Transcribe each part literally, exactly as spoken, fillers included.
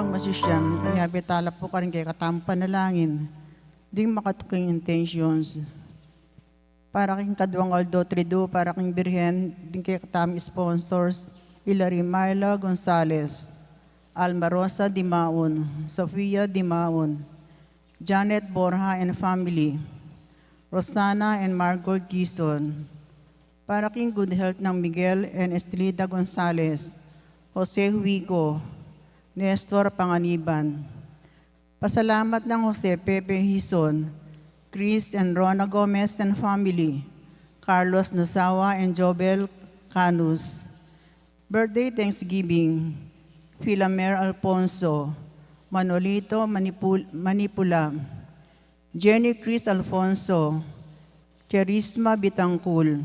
Musician, yabe tala pu karing kekatamung panalangin ding makatuking intentions. Para king kaduang aldo tridu, para king Birhen, ding kekatamung sponsors, Hilary Myla Gonzalez, Alma Rosa Dimaun, Sofia Dimaun, Janet Borja and family, Rosana and Margold Quizon. Para king good health nang Miguel and Estelita Gonzalez, Jose Huico, Nestor Panganiban. Pasalamat nang Jose Pepe Hizon, Chris and Rona Gomez and family, Carlos Nosawa and Jobel Canus. Birthday Thanksgiving, Filamer Alfonso, Manolito Manipul-, Manipula, Jenny Chris Alfonso, Charisma Bitangkul.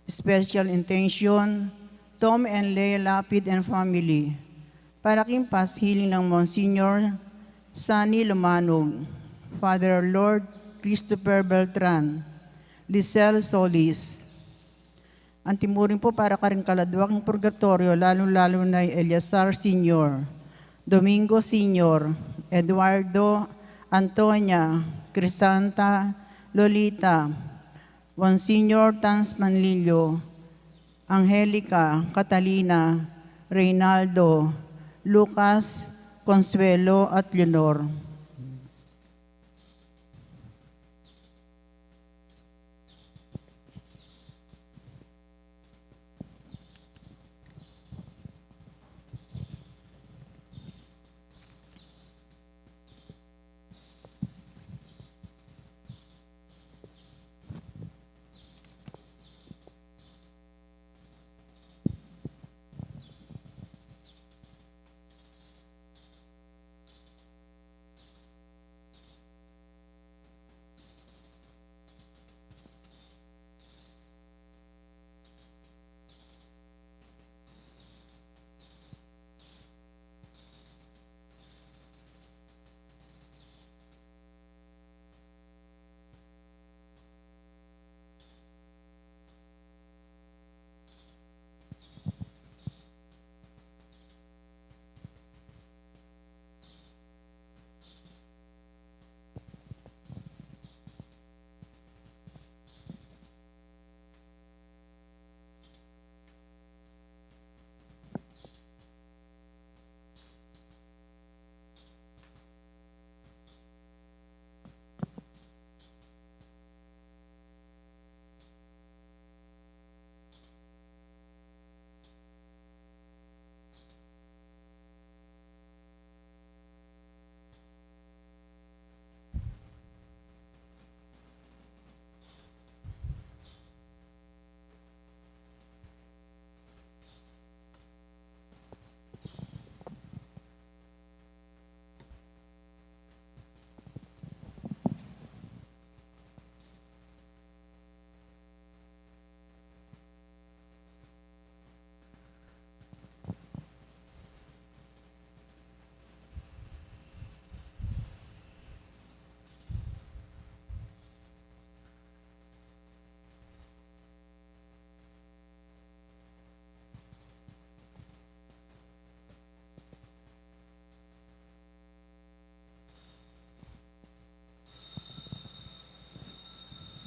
Special intention, Tom and Leia Lapid and family. Para king past healing nang Monsignor Sunny Lumanog, Father Lord Christopher Beltran, Lisel Solis. Antimurin pu para karing kaladua king purgatoryo, lalu-lalu na i Eleazar Senior, Domingo Senior, Eduardo, Antonia, Crisanta, Lolita, Monsignor Tans Manlillo, Angelica, Catalina, Reynaldo, Lucas, Consuelo, at Leonor.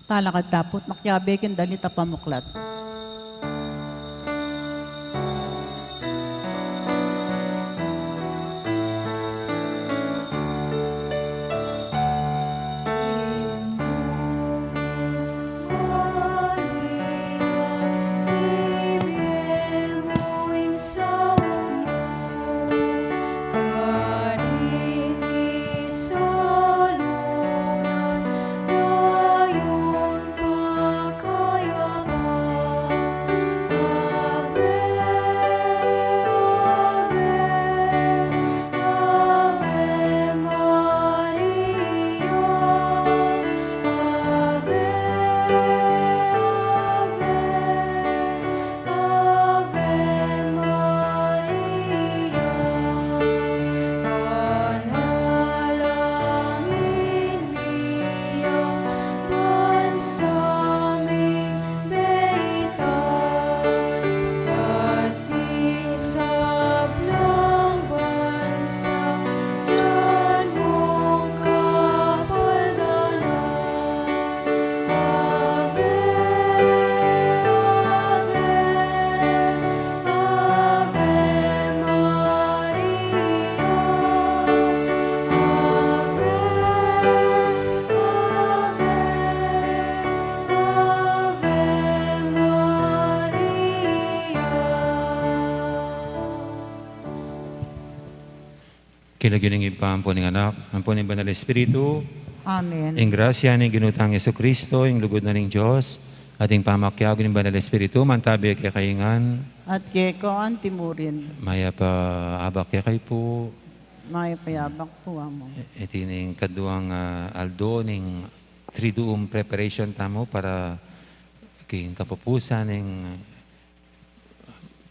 Talakad ta pu't makiabe king dalit a pamuklat. King lagyu ning Ibpa, ampo ning Anak, ampo ning Banal Espiritu. Amen. Ing grasya ning Ginu tang Jesucristo, ing lugud na ning Dios, at ing pamakiabe ning Banal Espiritu, mantabi kekayu ngan. At keka antimurin. Mayap a abak kekayu pu. Mayap a abak pu, Among. Iti ning kaduang, ah, aldo ning Triduum preparation tamu para king kapupusan ning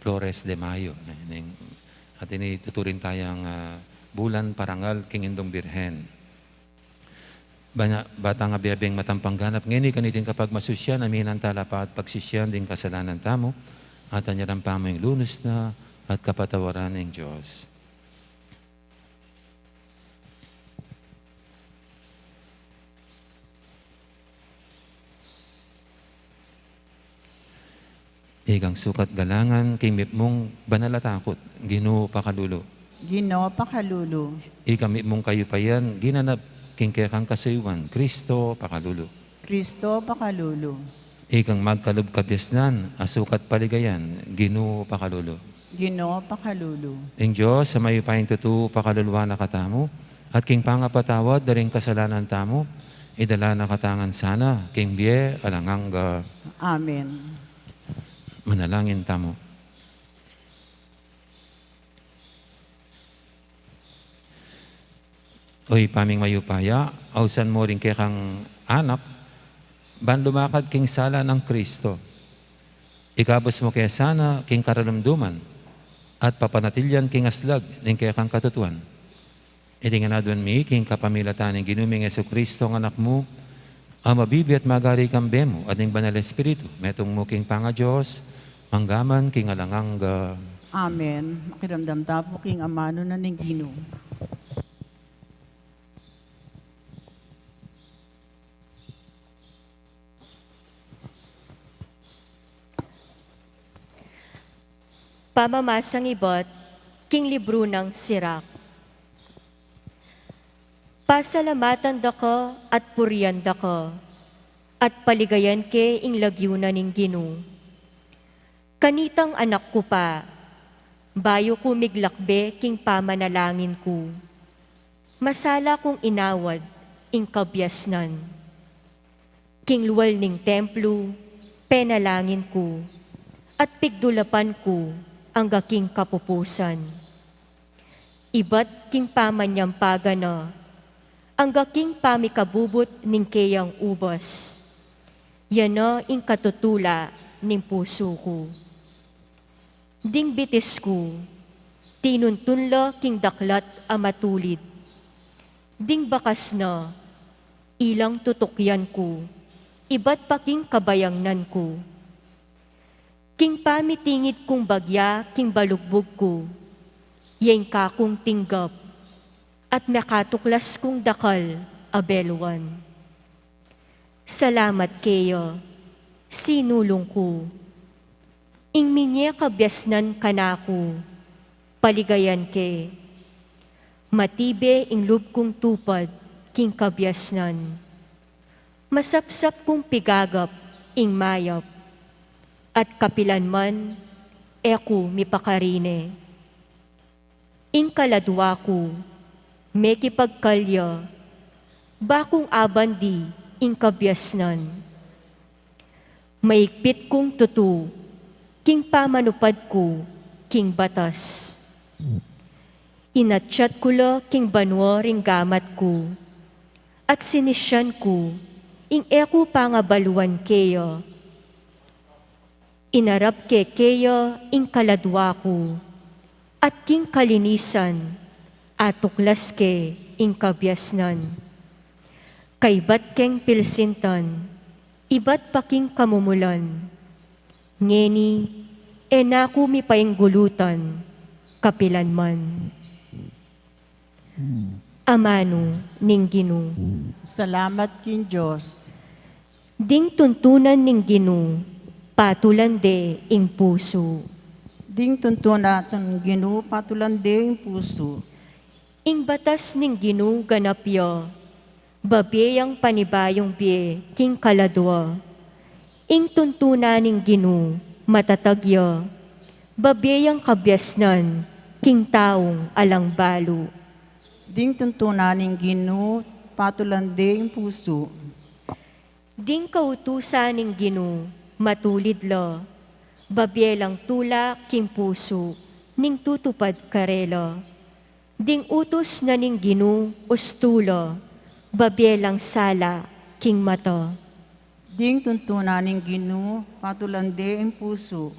Flores de Mayo, ne, ning, at ini tuturing tayang, ah, bulan parangal king Indung Birhen. Bana-, batang abe-abeng matampang ganap ngeni kaniting kapagmasusyan, aminan tala pa at pagsisian ding kasalanan tamu, at anyaran pa mu ing lunus na at kapatawaran ning Dios. Ikang sukat galangan king mipmung banal a takut, Ginu pakalulu. Ginu pakalulu. Ikang mipmung kayupayan ginanap king kekang kasuyuan, Kristo pakalulu. Kristo pakalulu. Ikang magkalub kabiasnan a sukat paligayan, Ginu pakalulu. Ginu pakalulu. Ing Dios a mayupayang tutu pakaluluan na katamu, at king pangapatawad da ring kasalanan tamu, idala na katamu ngan sana king bie alang angga. Amen. Manalangin tamu. O Ibpa ming mayupaya, ausan mu ring kekang anak ban lumakad king sala nang Kristo. Ikabus mu ke sana king karalumduman at papanatilian king aslag ning kekang katutuan. Iti ngan aduan mi king kapamilatan ning Ginu ming Jesucristo a Anak mu, a mabibie at magari kambe mu at ning Banal Espiritu, metung mu king pangaDios, mangga man king alang angga. Amen. Makiramdam ta pu king amanu na ning Ginu. Pamamasang ibat king libru nang Sirak. Pasalamatan da ka at purian da ka, at paligayan ke ing lagyu na ning Ginu. Kanitang anak ku pa, bayu ku miglakbe king pamanalangin ku, masala kung inawad ing kabiasnan. King lual ning templu, penalangin ku, at pigdulapan ku angga king kapupusan. Ibat king pamanyampagan na, angga king pamikabubut ning keyang ubas. Ya na ing katutula ning pusu ku. Ding bitis ku, tinuntun la king daklat a matulid. Ding bakas na, ilang tutukyan ku, ibat pa king kabayangnan ku. King pamitingid kung bagya king balugbug ku, ya ing kakung tinggap, at mekatuklas kung dakal a beluan. Salamat keya, sinulung ku. Ing minye kabiasnan kanaku, paligayan ke. Matibe ing lub kung tupad king kabiasnan. Masapsap kung pigagap ing mayap, at kapilan man e ku mipakarine. Ing kaladwa ku, mekipagkalya, bakung abandi ing kabiasnan. Maigpit kung tutu king pamanupad ku king batas. Inatyat ku la king banua ring gamat ku, at sinisyan ku ing e ku pangabaluan keya. Inarap ke keya ing kaladwa ku, at king kalinisan atuklas ke ing kabiasnan. Kaybat keng pilsintan, ibat pa king kamumulan. Ngeni, e na ku mipainggulutan kapilan man. Amanu ning Ginu. Salamat king Dios. Ding tuntunan ning Ginu, patulan de ing pusu. Ding tuntunan ning Ginu, patulan de ing pusu. Ing batas ning Ginu ganap ya, babie yang panibayung bie king kaladwa. Ing tuntunan ning Ginu, matatag ya, babie yang kabiasnan king taung alang balu. Ding tuntunan ning Ginu, patulan de ing pusu. Ding kautusan ning Ginu, matulid la, babie lang tula king pusu, ning tutupad karela. Ding utus na ning Ginu, ustu la, babie lang sala king mata. Ding tuntunan ning Ginu, patulan de ing pusu.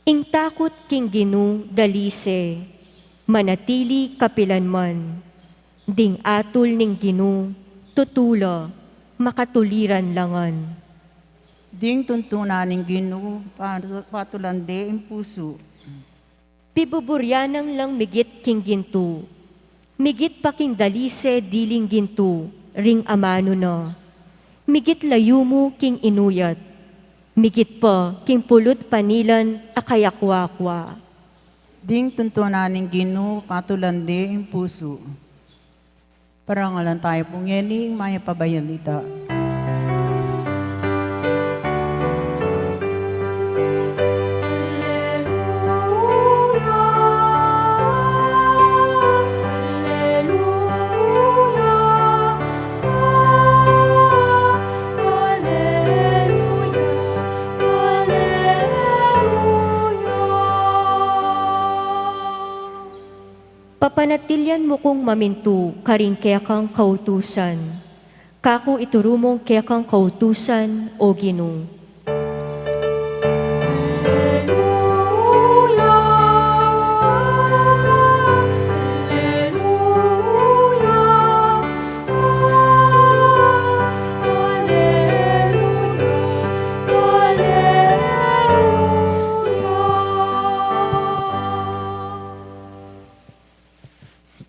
Ing takut king Ginu, dalise, manatili kapilanman. Ding atul ning Ginu, tutu la, makatuliran la ngan. Ding tuntunan ning Ginu, patu-, patulan de ing pusu. Pibuburian nang lang migit king gintu, migit pa king dalise diling gintu, ring amanu na. Migit la yumu king inuyat, migit pa king pulut panilan a kayakwakwa. Ding tuntunan ning Ginu, patulan de ing pusu. Parangalan tayu pu ngeni ing mayap a balita. Alleluia, alleluia, alleluia, alleluia. Papanatilian mu kung mamintu karing kekang kautusan. Kaku ituru mung kekang kautusan, O Ginu. Alleluia, alleluia, alleluia, alleluia.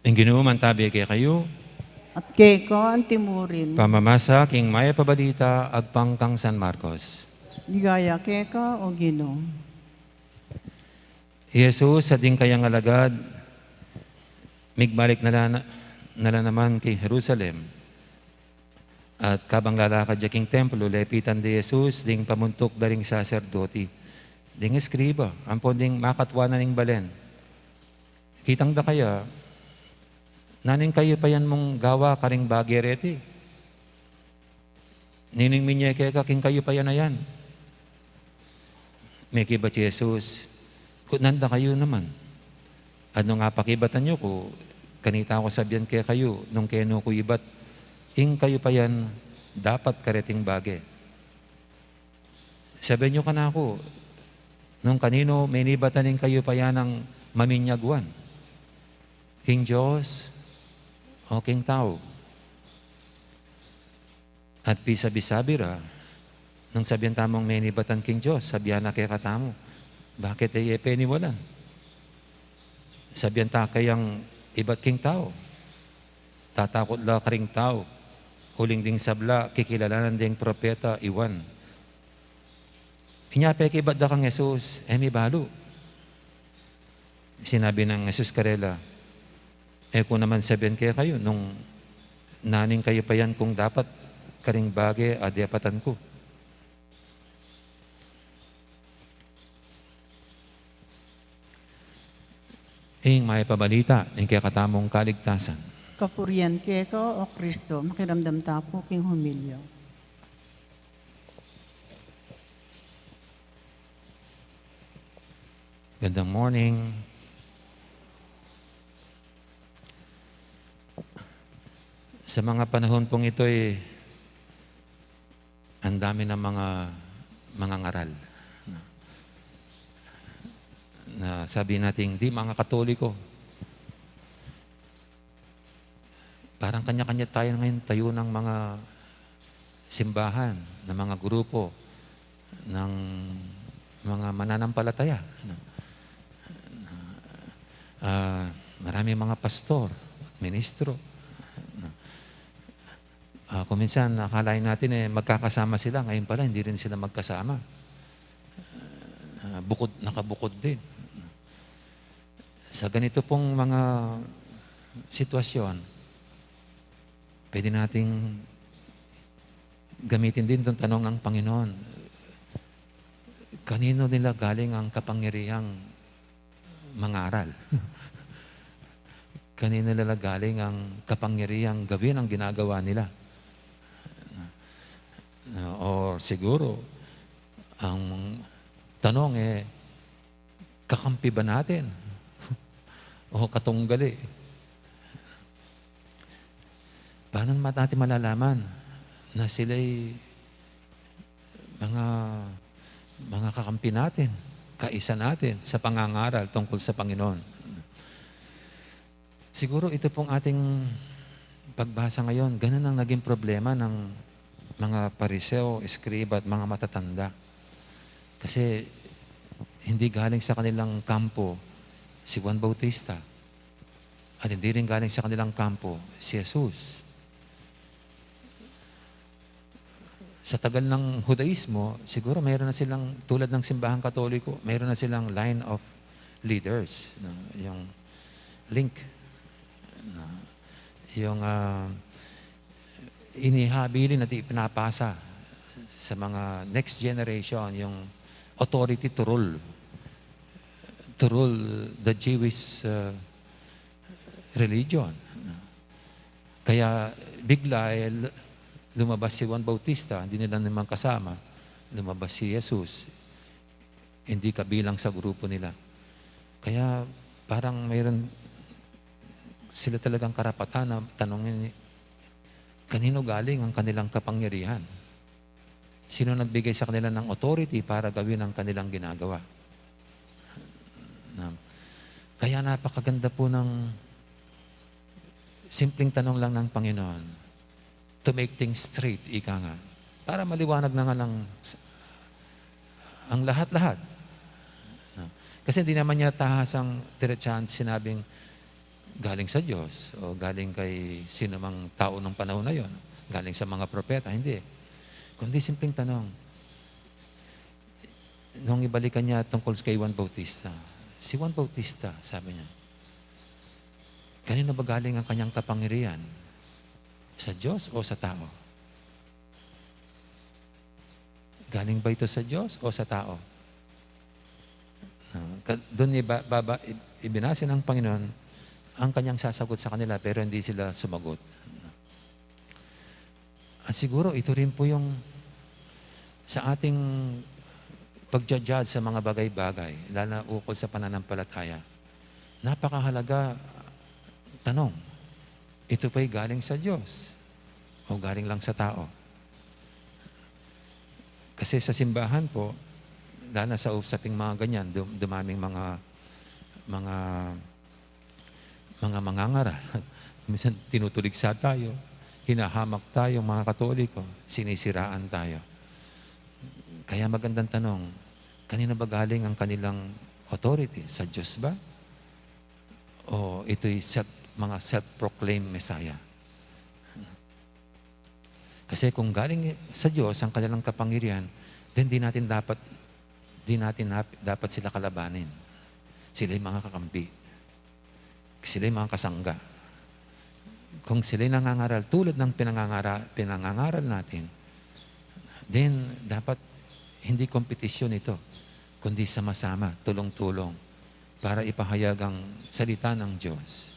Ing Ginu mantabi kekayu. At keka antimurin. Pamamasa king mayap a balita agpang kang San Marcos. Ligaya keka, O Ginu. I Jesus at ding kayang alagad, migbalik na la, na la naman king Jerusalem. At kabang lalakad ya king templo, lepitan de Jesus ding pamuntuk da ring saserdote, ding eskriba, ampon ding makatua na ning balen. Kitang da kaya, nanu ing kayupayan mung gawa karing bage reti? Ninu ing minye keka king kayupayan a yan? Mekibat i Jesus, kutnan da kayu naman. At nung apakibatan yu ku, kanita ku sabian kekayu, nung kenu ku ibat ing kayupayan dapat kareting bage. Sabian yu kanaku, nung kaninu menibatan ing kayupayan a maminyagwan, king Dios o king tau? At pisabi-sabi ra, nung sabian tamung menibatan king Dios, sabian na kekatamu, bakit e ye peniwalan? Sabian ta kayang ibat king tau, tatakut la karing tau, uling ding sabla kikilalanan deng propeta i Juan. Inya pekibat da kang Jesus, e mi balu. Sinabi nang Jesus karela, e ku naman sabian kekayu nung nanu ing kayupayan kung dapat karing bage a depatan ku. Ing mayap a balita ning kekatamung kaligtasan. Kapurian keka, O Kristo. Makiramdam ta pu king humilya. Gandang morning. Sa mga panahon pong ito, eh, ang dami ng mga, mga ngaral na sabi nating di mga Katoliko. Parang kanya-kanya tayo ngayon tayo ng mga simbahan, ng mga grupo, ng mga mananampalataya, ano. Ah, maraming mga pastor, ministro, ano. Ah, kung minsan, akalain natin, eh, magkakasama sila, ngayon pala, hindi rin sila magkasama. Ah, bukod, nakabukod din. Sa ganito pong mga sitwasyon, pwede nating gamitin din itong tanong ng Panginoon, kanino nila galing ang kapangyarihang mangaral? Kanino la galing ang kapangyarihang gawin ang ginagawa nila? Na, o siguro, ang tanong, eh, kakampi ba natin? O katunggali? Paano naman natin malalaman na sila'y mga, mga kakampi natin, kaisa natin sa pangangaral tungkol sa Panginoon? Siguro ito pong ating pagbasa ngayon, ganun ang naging problema ng mga Pariseo, eskriba at mga matatanda. Kasi hindi galing sa kanilang kampo si Juan Bautista. At hindi rin galing sa kanilang kampo si Jesus. Sa tagal ng Hudaismo, siguro mayroon na silang, tulad ng simbahang Katoliko, mayroon na silang line of leaders, no? Yung link, no? Yung, ah, inihabilin at ipinapasa sa mga next generation, yung authority to rule, to rule the Jewish, uh, religion. Kaya bigla, eh, lu-, lumabas si Juan Bautista, hindi nila naman kasama, lumabas si Jesus, hindi kabilang sa grupo nila. Kaya parang mayroon sila talagang karapatan na tanungin, kanino galing ang kanilang kapangyarihan? Sino nagbigay sa kanila ng authority para gawin ang kanilang ginagawa? Na, kaya napakaganda po ng simpleng tanong lang ng Panginoon. To make things straight, ika nga. Para maliwanag na nga lang s-, ang lahat-lahat. No? Kasi hindi naman niya tahasang diretsahan sinabing galing sa Diyos o galing kay sino mang tao nung panahon na yon, galing sa mga propeta, hindi. Kundi simpleng tanong. Nung ibalikan niya tungkol kay Juan Bautista, si Juan Bautista, sabi niya, kanino ba galing ang kanyang kapangyarihan? Sa Diyos o sa tao? Galing ba ito sa Diyos o sa tao? Ah, ka-, dun iba-, baba-, i-, ibinase ng Panginoon ang kanyang sasagot sa kanila, pero hindi sila sumagot. At siguro ito rin po yung sa ating pagja-judge sa mga bagay-bagay, lalo na ukol sa pananampalataya. Napakahalaga, tanong, ito ba'y galing sa Diyos o galing lang sa tao? Kasi sa simbahan po, lalo na sa usaping mga ganyan, dum-, dumaming mga, mga, mga mangangaral. Minsan tinutuligsa tayo, hinahamak tayo, mga Katoliko, sinisiraan tayo. Kaya magandang tanong, kanino ba galing ang kanilang authority? Sa Diyos ba? O ito'y self-, mga self-proclaimed Messiah? Kasi kung galing sa Diyos ang kanilang kapangyarihan, then di natin dapat, di natin nap-, dapat sila kalabanin. Sila'y mga kakampi. Sila'y mga kasangga. Kung sila'y nangangaral tulad ng pinangangara-, pinangangaral natin, then dapat hindi kompetisyon ito, kundi sama-sama, tulong-tulong para ipahayag ang salita ng Diyos.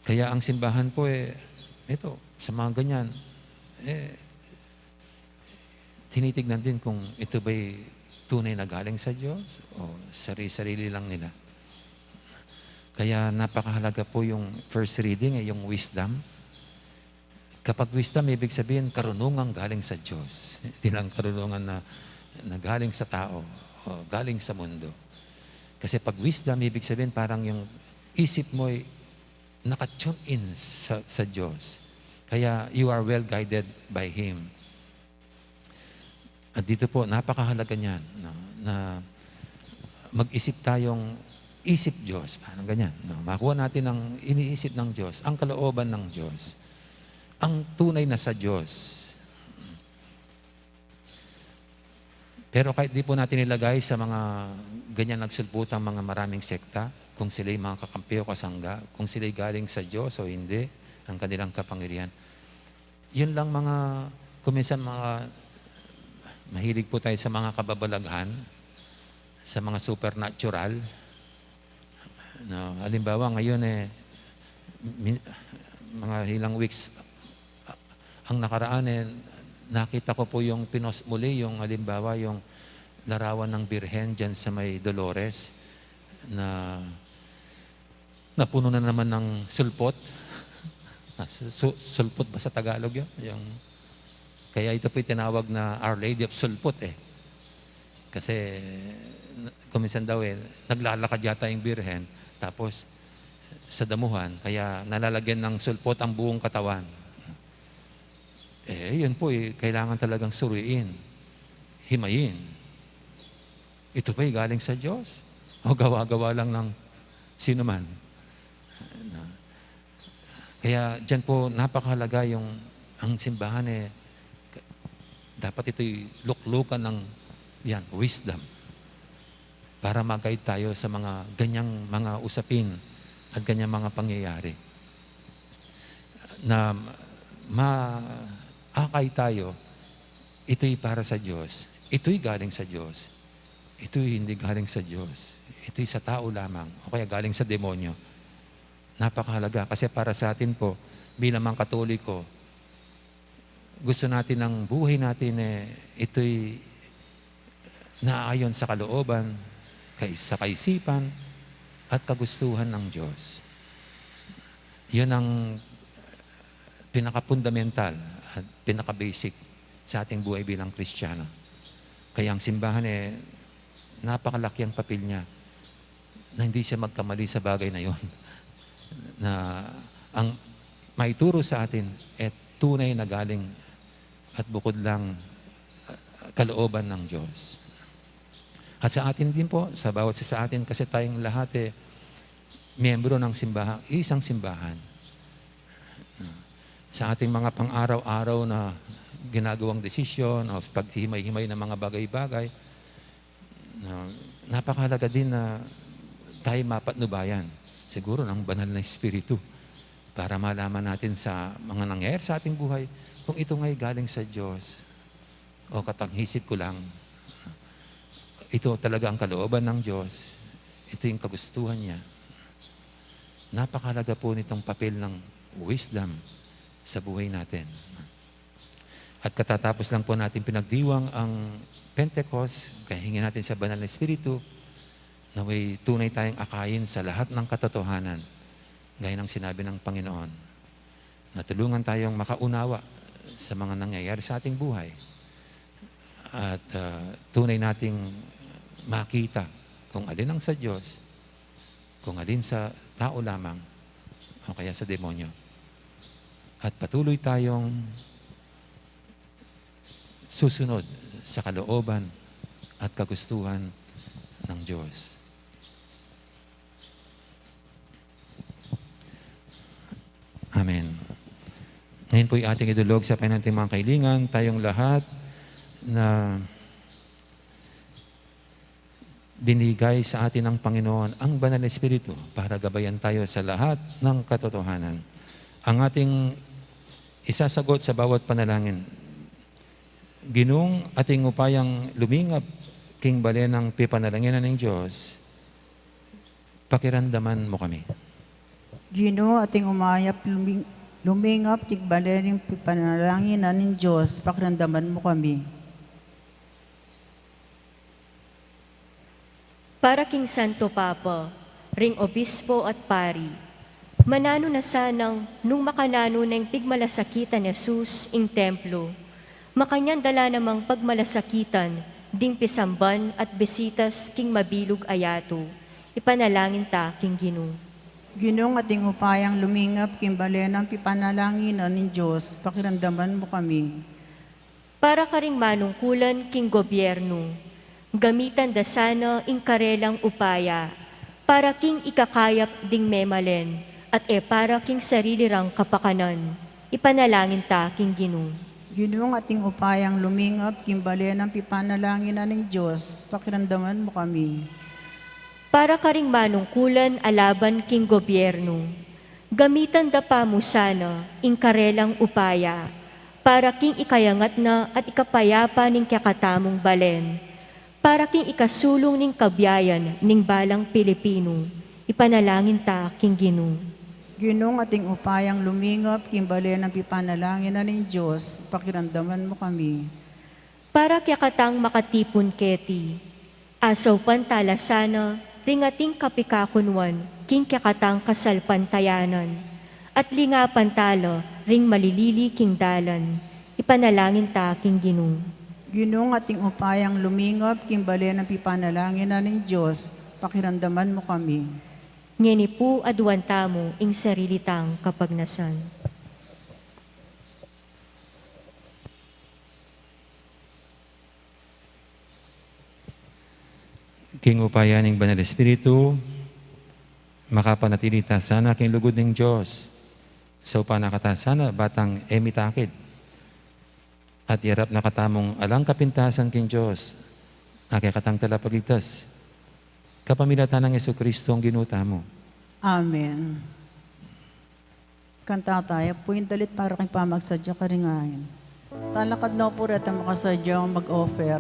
Kaya ang simbahan po, eh, ito, sa mga ganyan, eh, tinitignan din kung ito ba'y tunay na galing sa Diyos o sari-sarili lang nila. Kaya napakahalaga po yung first reading, eh, yung wisdom. Kapag wisdom, ibig sabihin, karunungan galing sa Diyos. Hindi lang karunungan na, na galing sa tao o galing sa mundo. Kasi pag wisdom, ibig sabihin, parang yung isip mo'y naka-tune in sa, sa Diyos. Kaya you are well guided by Him. At dito po, napakahalaga niyan, no, na mag-isip tayong isip Diyos, parang ganyan, no? Makuha natin ang iniisip ng Diyos, ang kalooban ng Diyos, ang tunay na sa Diyos. Pero kahit di po natin ilagay sa mga ganyan nagsulputang mga maraming sekta, kung sila'y mga kakampi o kasangga, kung sila'y galing sa Diyos o hindi, ang kanilang kapangyarihan. Yun lang mga, kung minsan mga, mahilig po tayo sa mga kababalaghan, sa mga supernatural. No, halimbawa ngayon, eh, min-, mga ilang weeks, ang nakaraan, eh, nakita ko po yung pinost muli, yung halimbawa, yung larawan ng Birhen dyan sa may Dolores na napuno na naman ng sulpot. Ah, su-, su-, sulpot ba sa Tagalog yun? Yung, kaya ito po'y tinawag na Our Lady of Sulpot eh. Kasi, na-, kuminsan daw eh, naglalakad yata yung Birhen, tapos sa damuhan, kaya nalalagyan ng sulpot ang buong katawan. Eh, yun po eh, kailangan talagang suriin, himayin. Ito ba'y galing sa Diyos? O gawa-gawa lang ng sino man? Na, kaya diyan po napakahalaga yung, ang simbahan eh, dapat ito'y luklukan ng, yan, wisdom para ma-guide tayo sa mga ganyang mga usapin at ganyang mga pangyayari. Na maakay tayo, ito'y para sa Diyos, ito'y galing sa Diyos, ito'y hindi galing sa Diyos, ito'y sa tao lamang, o kaya galing sa demonyo. Napakahalaga kasi para sa atin po, bilang mga Katoliko, gusto natin ang buhay natin eh, ito'y naayon sa kalooban, kay-, sa kaisipan, at kagustuhan ng Diyos. Yun ang pinakapundamental at pinaka-basic sa ating buhay bilang Kristiyano. Kaya ang simbahan eh, napakalaki ang papel niya na hindi siya magkamali sa bagay na yon. Na ang maituro sa atin eh tunay na galing at bukod lang, ah, kalooban ng Diyos. At sa atin din po, sa bawat isa sa atin, kasi tayong lahat eh, miyembro ng simbahan, isang simbahan. Sa ating mga pang-araw-araw na ginagawang desisyon o paghimay-himay ng mga bagay-bagay, na napakahalaga din na tayo mapatnubayan, siguro ng banal na Espiritu, para malaman natin sa mga nangyayari sa ating buhay kung ito nga'y galing sa Diyos o katanghisip ko lang. Ito talaga ang kalooban ng Diyos. Ito yung kagustuhan niya. Napakahalaga po nitong papel ng wisdom sa buhay natin. At katatapos lang po natin pinagdiwang ang Pentecost, kaya hingin natin sa Banal na Espiritu na may tunay tayong akayin sa lahat ng katotohanan, gaya ng sinabi ng Panginoon, na tulungan tayong makaunawa sa mga nangyayari sa ating buhay at, ah, tunay nating makita kung alin ang sa Diyos, kung alin sa tao lamang, o kaya sa demonyo. At patuloy tayong susunod sa kalooban at kagustuhan ng Diyos. Amen. Ngayon po'y ating idulog sa pananting mga kailingan, tayong lahat na binigay sa atin ng Panginoon ang Banal na Espiritu para gabayan tayo sa lahat ng katotohanan. Ang ating isasagot sa bawat panalangin, Ginung, ating upayang lumingap king bale nang pipanalanginan ning Dios, pakiramdaman mu kami. Ginu, ating umayap luming-, lumingap king bale ning pipanalanginan ning Dios, pakiramdaman mu kami. Para king Santo Papa, ring obispo at pari, mananu na sanang nung makananu neng pigmalasakitan Jesus ing templo, makanyan da la namang pagmalasakitan ding pisamban at bisitas king mabilug a yatu, ipanalangin ta king Ginu. Ginung, ating upayang lumingap king bale nang pipanalanginan ning Dios, pakiramdaman mu kami. Para karing manungkulan king gobyernu, gamitan da sana ing karelang upaya para king ikakayap ding memalen at e para king sarili rang kapakanan. Ipanalangin ta king Ginu. Ginung, ating upayang lumingap king bale nang pipanalanginan ning Dios, pakiramdaman mu kami. Para karing manungkulan a laban king gobyernu, gamitan da pa mu sana ing karelang upaya para king ikayangat na at ikapayapa ning kekatamung balen, para king ikasulung ning kabiayan ning balang Pilipinu. Ipanalangin ta king Ginu. Ginung ating upayang lumingap king bale nang pipanalangin na ning Dios, pakiramdaman mu kami. Para kekatang makatipun keti, asaupan ta la sana ring ating kapikakunwan king kekatang kasalpantayanan, at lingapan ta la ring malilili king dalan, ipanalangin ta king Ginu. Ginung ating upayang lumingap king bale nang pipanalangin na ning Dios, pakiramdaman mu kami. Ngeni pu aduan tamu ing sarili tang kapagnasan. King upaya ning Banal Espiritu, makapanatili ta sana king lugud ning Dios. Saupan na ka ta sana batang e mitakid. At iyarap na katamung alang kapintasan king Dios, a kekatang Talapagligtas, kapamilatan nang Jesucristo ang Ginu tamu. Amen. Kanta taya pu ing dalit para king pamagsadya karing ain. Talakad no pu retang makasadya mag-offer.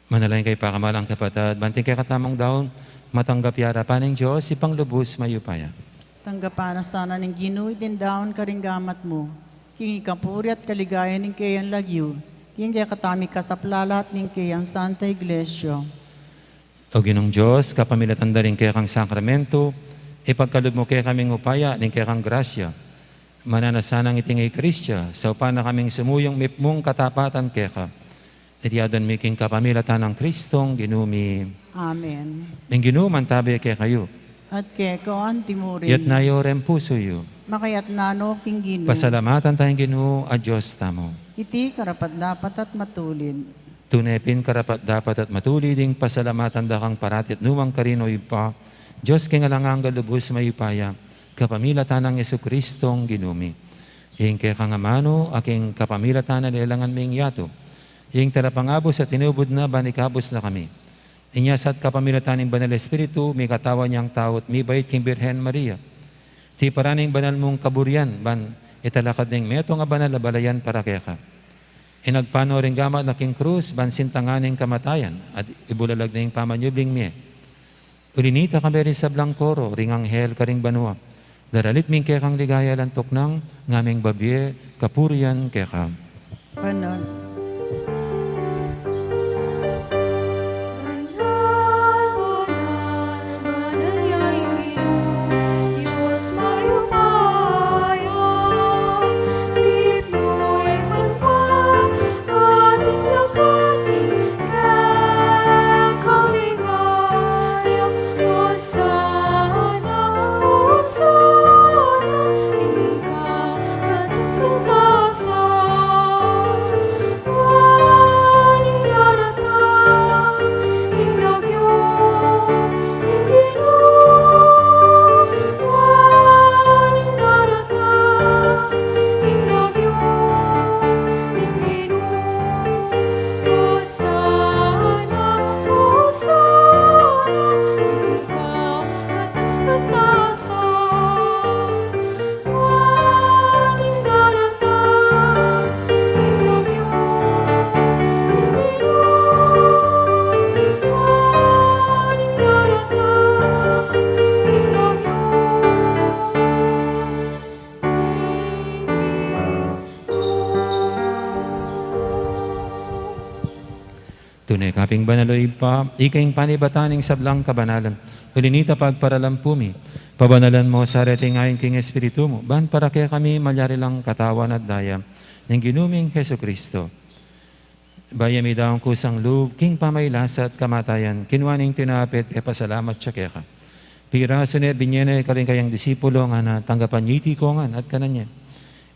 Manalangin kayu, pakamalan kung kapatad, ban king kekatamung daun matanggap ya king arapan ning Dios, Ibpang lubus mayupaya. Tanggapan na sana ning Ginu iting daun karing gamat mu, king ikapuri at kaligayan ning keyang lagyu, king kekatamung kasaplalan at ning keyang Santa Iglesia. O Ginung Dios, kapamilatan da ring kekang sakramentu, ipagkalub mu kekaming upaya ning kekang grasya. Mananu na sanang iting Eukaristiya, saupan na kaming sumuyung mipnung katapatan keka. Iti aduan mi king kapamilatan nang Kristong Ginu mi. Amen. Ing Ginu mantabe kekayu. At keka mu rin. Iyatas yu reng pusu yu. Makayatas no king Ginu. Pasalamatan taya ing Ginu a Dios tamu. Iti karapat-dapat at matulid. Tune pin karapat-dapat at matulid ing pasalamatan da kang parati at nukarin man, O Ibpa, Dios king alang angga, lubus mayupaya, kapamilatan nang Jesucristong Ginu mi. Ing kekang amanu, a king kapamilatan na lelangan mi ing yatu, ing talapangabus a tinubud na ban ikabus na kami. Inya sa at kapamilatan ning Banal Espiritu, mikatawan yang tau at mibait king Birhen Maria. Tiparan ing banal mung kaburian, ban italakad ning metung a banal a balayan para keka. Inagpang no ring gamat na king krus, ban sintangan ing kamatayan, at ibulalag na ing pamanyubling mie. Uli na nita, kayabe ring sablang koro ring anghel karing banua, daralit mi ing kekang ligaya alang tuknang, ngaming babie kapurian keka. Banal. Tune ka pin banal, o Ibpa, ika ing panibatan ning sablang kabanalan. Uli na nita, pagparalan pu mi, pabanalan mu sa reting ain king Espiritu mu, ban para kekami malyari lang katawan at daya ning Ginu ming Jesucristo. Bayu mi daun kusang lub king pamaylasa at kamatayan, kinua ne ing tinape at pepasalamat ya keka. Pirasu ne, binye ne karing kayang disipulo, ngana, tanggapan ye iti kongan at kanan ye.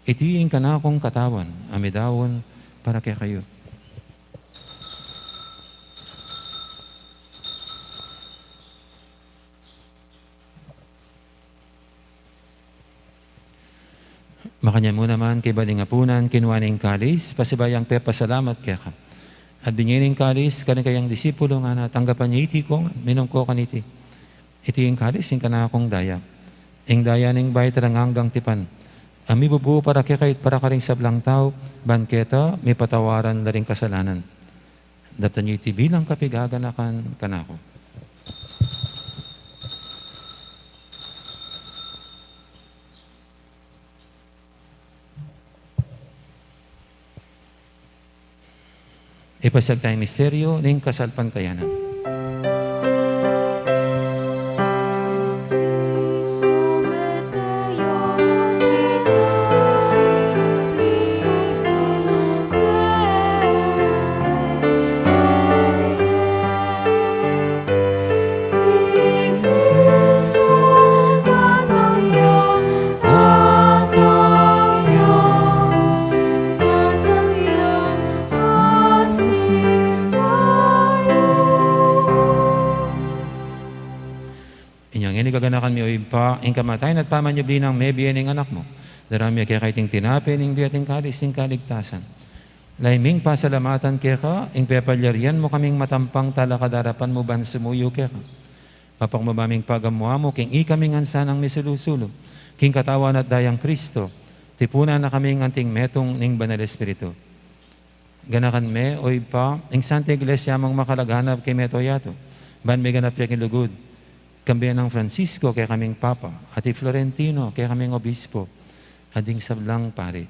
Iti ing kanakung katawan a midaun para kekayu. Makanyan mu naman, kaybat ning apunan, kinua ne ing kalis, pasibayu yang pepasalamat keka. At binye ne ing kalis karing kayang disipulo, ngana, tanggapan ye iti kongan, minum ko kaniti. Iti ing kalis ning kanakung daya, ing daya ning bayu at alang anggang tipan, a mibubu para kekayu at para karing sablang tau, ban keta mipatawaran la ring kasalanan. Daptan ye iti bilang kapaganakan kanaku. Ipasiag taya ing misteryu ning kasalpantayanan. Inya ngeni, gaganakan mi, o Ibpa, ing kamatayan at pamanyubli nang mebie ning Anak mu. Daraun mi keka iting tinape ning bie at ing kalis ning kaligtasan. Lalu ming pasalamatan keka ing pepalyarian mu kaming matampang talakad king arapan mu ban sumuyu keka. Mapakumbaba ming pagamu-amu king ikaming ansanang misulu-sulu king katawan at dayang Kristo, tipunan na kaming anting metung ning Banal Espiritu. Ganakan me, o Ibpa, ing Santa Iglesia mung makalaganap king mabilug a yatu, ban miganap ya king lugud, kambe nang Francisco kekaming Papa, at i Florentino kekaming Obispo, at ding sablang pari.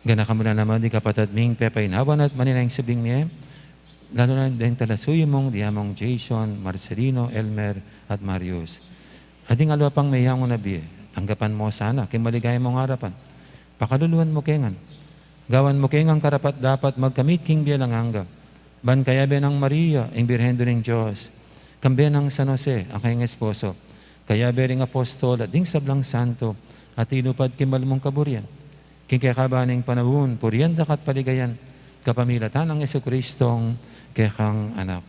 Ganakan mu la naman ding kapatad ming pepainawan at manenaya king subling mie, lalu na ding talasuyu mung diamung Jason, Marcelino, Elmer, at Marius. At ding aliwa pang meyangu na bie, tanggapan mu sana king maligaya mung arapan. Pakaluluan mu ke ngan. Gawan mu ke ngan karapat-dapat magkamit king bie alang angga, ban kayabe nang Maria, ing Birhen Indu ning Dios, kambe nang San Jose, a kayang esposo, kayabe ring apostol at ding sablang santo a tinupad king mal mung kaburian, king kekaban ning panaun, purian da ka at paligayan, kapamilatan nang Jesucristong kekang Anak.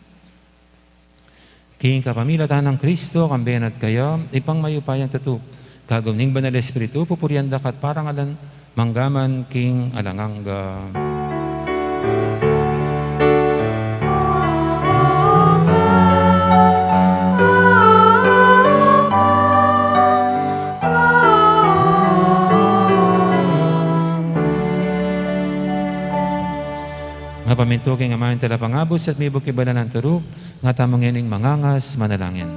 King kapamilatan nang Kristo, kambe na at kaya, Ibpang mayupayang tutu, kagum ning Banal Espiritu, pupurian da ka at parangalan, mangga man king alang angga. Nga pamintu king aman ing talapangabus at mibuk king banal a turu, nga tamu ngening mangangas manalangin.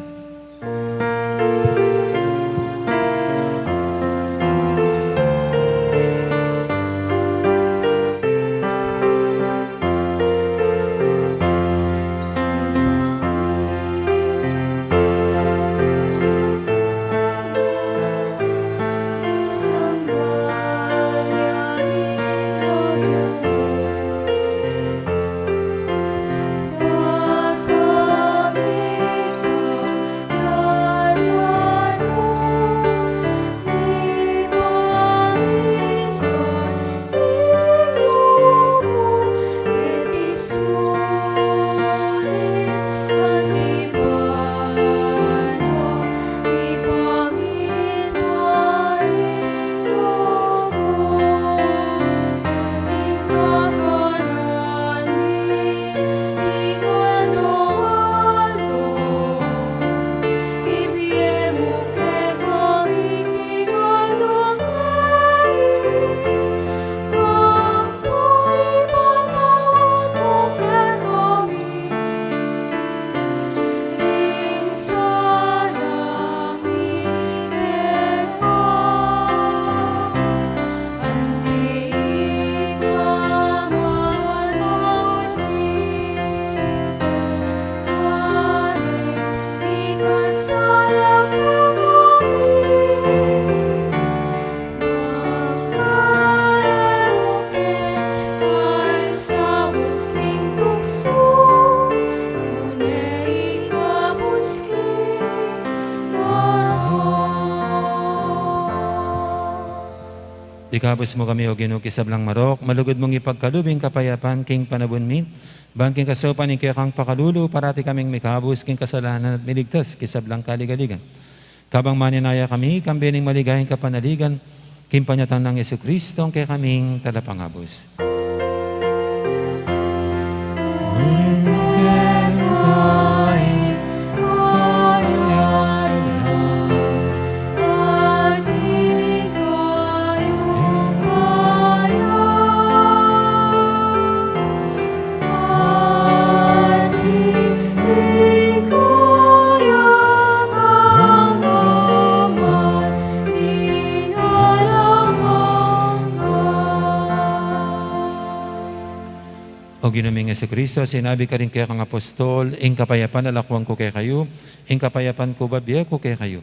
Ikabus mu kami, O Ginu, king sablang marok, malugud mung ipagkalub ing kapayapan king panabun mi, ban king kasaupan ning kekang pakalulu, parati kaming mikabus king kasalanan at miligtas king sablang kaligaligan. Kabang maninaya kami, kambe ning maligayang kapanaligan, king panyatang nang Jesucristo, ing kekaming Talapangabus. O Ginu ming Jesucristo, sinabi mu karing kekang apostol, ing kapayapan lakuan ku kekayu, ing kapayapan ku bibie ku kekayu.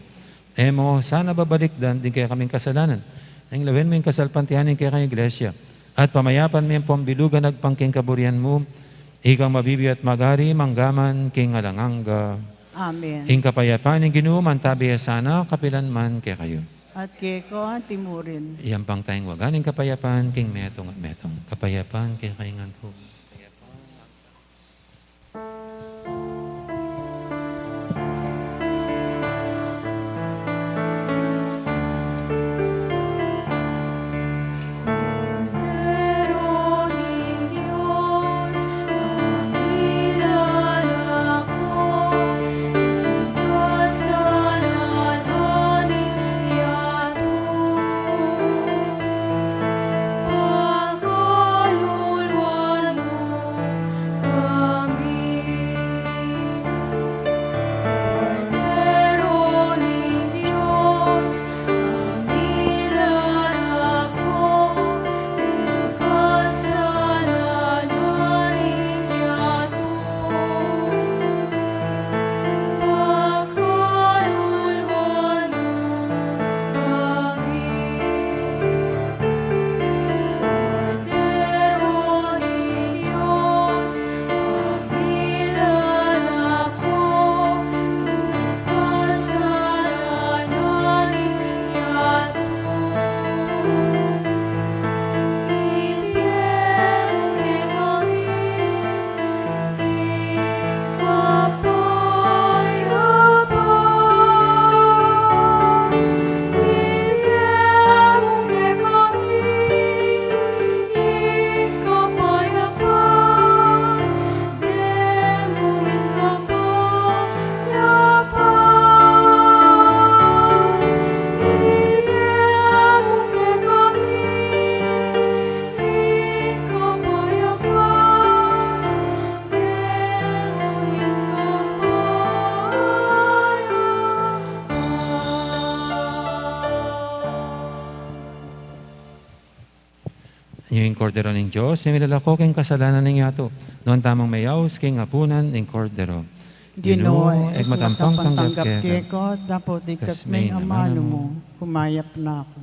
E mu sana babalikdan ding kekaming kasalanan. Nune lawen mu ing kasalpantayanan ning kekang Iglesia, at pamayapan mu yang pambilugan agpang king kaburian mu, ikang mabibie at magari mangga man king alang angga. Amen. Ing kapayapan ning Ginu mantabi ya sana kapilan man kekayu. At keka mu rin. Iyampang tayang wagan ing kapayapan king metung at metung. Kapayapan kekayu ngan pu. Ini ing Kordero ning Dios, a milalako king kasalanan ning yatu. Nuan tamung meyaus king apunan ning Kordero. Ginu, e ku matampang tanggap keka, dapot iktas mu ing amanu mu, kumayap na ku.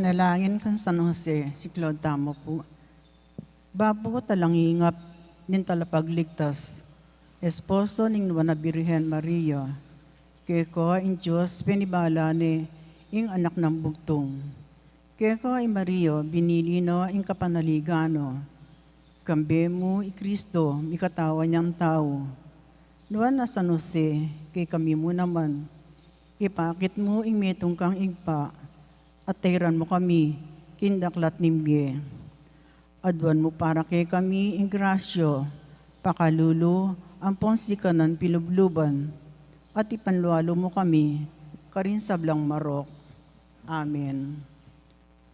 Nalangin kan San Jose, siklaud tamu pu. Bapu, talangingap ning Talapagligtas, esposo ning Nuan a Birhen Maria, keka ing Dios penibala ne ing anak nang bugtung. Keka i Maria binili no ing kapanaligan no. Kambe mu i Kristo, mikatawan yang tau. Nuan a San Jose, kekami mu naman, ipakit mu ing metung kang Ibpa, at tairan mu kami king daklat ning bie. Aduan mu para kekami ing grasya, pakalulu, ampong sikanan pilubluban, at ipanlualu mu kami karing sablang marok. Amen.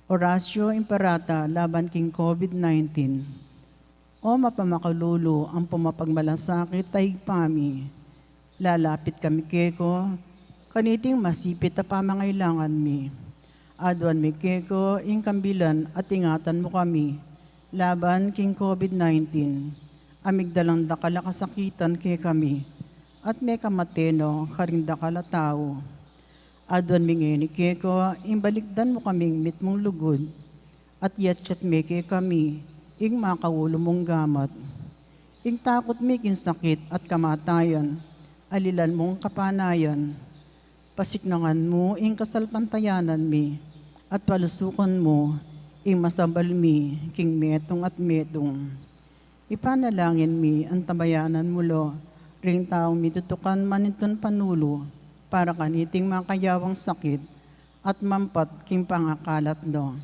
Orasyo Imperata laban king COVID nineteen. O mapamakalulu ampong mapagmalasakit a Ibpa mi, lalapit kami keka kaniting masipit a pamangailangan mi. Aduan mi keka ing kambilan at ingatan mu kami laban king COVID nineteen, a migdalang dakal a kasakitan kekami, at mekamate no karing dakal a tau. Aduan mi ngeni keka ing balikdan mu kaming mitmung lugud, at yatyat me kekami ing makaulu mung gamat. Ing takut mi king sakit at kamatayan, alilan mung kapanayan. Pasiknangan mu ing kasalpantayanan mi, at palusukan mu ing masabal mi king metung at metung. Ipanalangin mi antabayanan mu lo ring taung mitutukan manintun panulu para kaniting makayawang sakit at mampat king pangakalat no.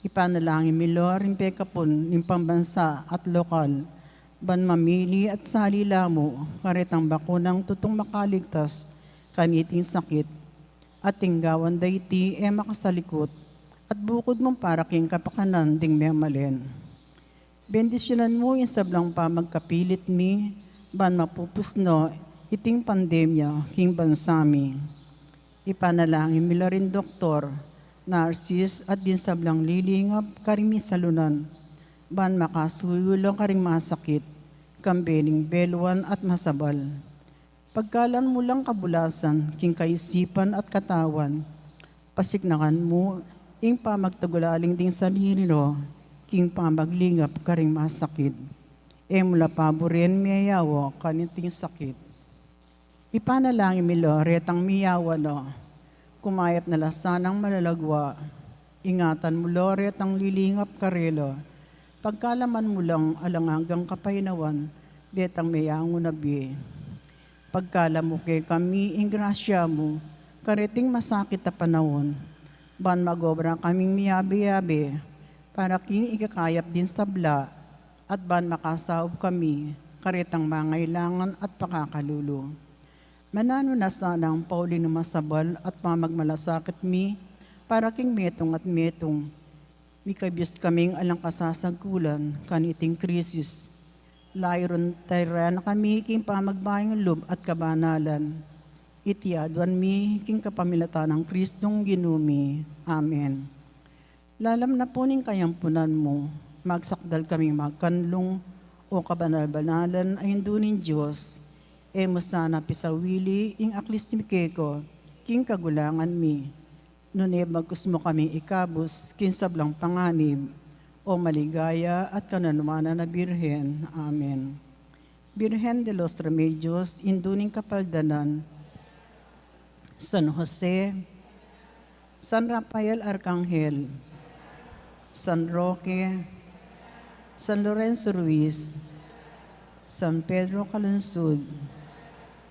Ipanalangin mi lo ring pekapun ning pambansa at lokal, ban mamili at sali la mu karetang bakunang tutung makaligtas kaniting sakit, at ing gawan da iti e makasalikut, at bukud mu para king kapakanan ding memalen. Bendisyunan mu ing sablang pamagkapilit mi, ban mapupus no iting pandemya king bansa mi. Ipanalangin mi la ring doktor, narsis, at ding sablang lilingap karing misalunan, ban makasuyu la karing masakit, kambe ning beluan at masabal. Pagkalan mu lang kabulasan king kaisipan at katawan, pasiknangan mu ing pamagtagulaling ding sarili no king pamaglingap karing masakit. E mu la paburen meyawa kaniting sakit. Ipanalangin mi lo retang meyawa no, kumayap na la sanang malalagwa. Ingatan mu lo retang lilingap karela, pagkalaman mu lang alang anggang kapaynawan detang meyangu na bie. Pagkalam mu kekami ing grasya mu kareting masakit a panaun, ban mag-obra kaming miyabe-yabe para king ikakayap ding sabla, at ban makasaup kami karetang mangailangan at pakakalulu. Mananu na sanang pauli ning masabal at pamagmalasakit mi para king metung at metung. Mikabus kaming alang kasasagkulan kaniting krisis. Layun tairan na kami king pamagbayung lub at kabanalan. Iti aduan mi king kapamilatan nang Kristong Ginu mi. Amen. Lalam na pu ning kayampunan mu, magsakdal kaming magkanlung, o kabanal-banalan a Indu ning Dios. E mu sana pisawili ing aklis mi keka king kagulangan mi, nune bagkus mu kami ikabus king sablang panganib, o maligaya at kananuanan a Birhen. Amen. Birhen de los Remedios, Indu ning Kapaldanan, San Jose, San Rafael Arkanghel, San Roque, San Lorenzo Ruiz, San Pedro Calungsod,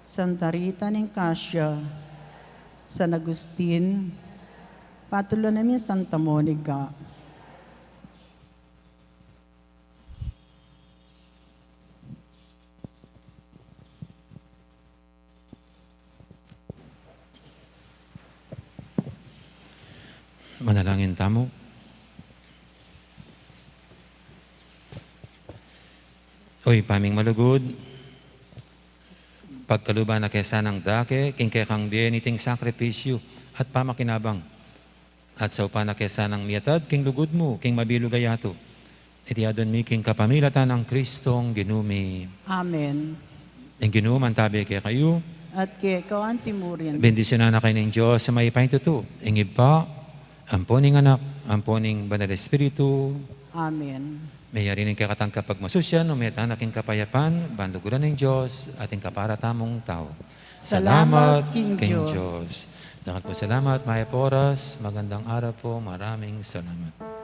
Santa Rita ning Cascia, San Agustin, patulunan mi Santa Monica. Manalangin tamu. O Ibpa ming malugud, pagkaluban na ke sanang dake king kekang bie niting sakripisyu at pamakinabang, at saupan na ke sanang miatad king lugud mu king mabilug a yatu. Iti aduan mi king kapamilatan nang Kristong Ginu mi. Amen. Ing Ginu mantabi kekayu. At keka antimurin. Bendisyunan na kayu ning Dios a mayupayang tutu, ing Ibpa, Ampo ning Anak, ampo ning Banal Espiritu. Amen. Meyari ning kekatang kapagmasusyan, o meta na king kapayapan, ban luguran ning Dios, ating kapara tamung tau. Salamat king Dios. Dapat po salamat, mayap oras, magandang araw po, maraming salamat.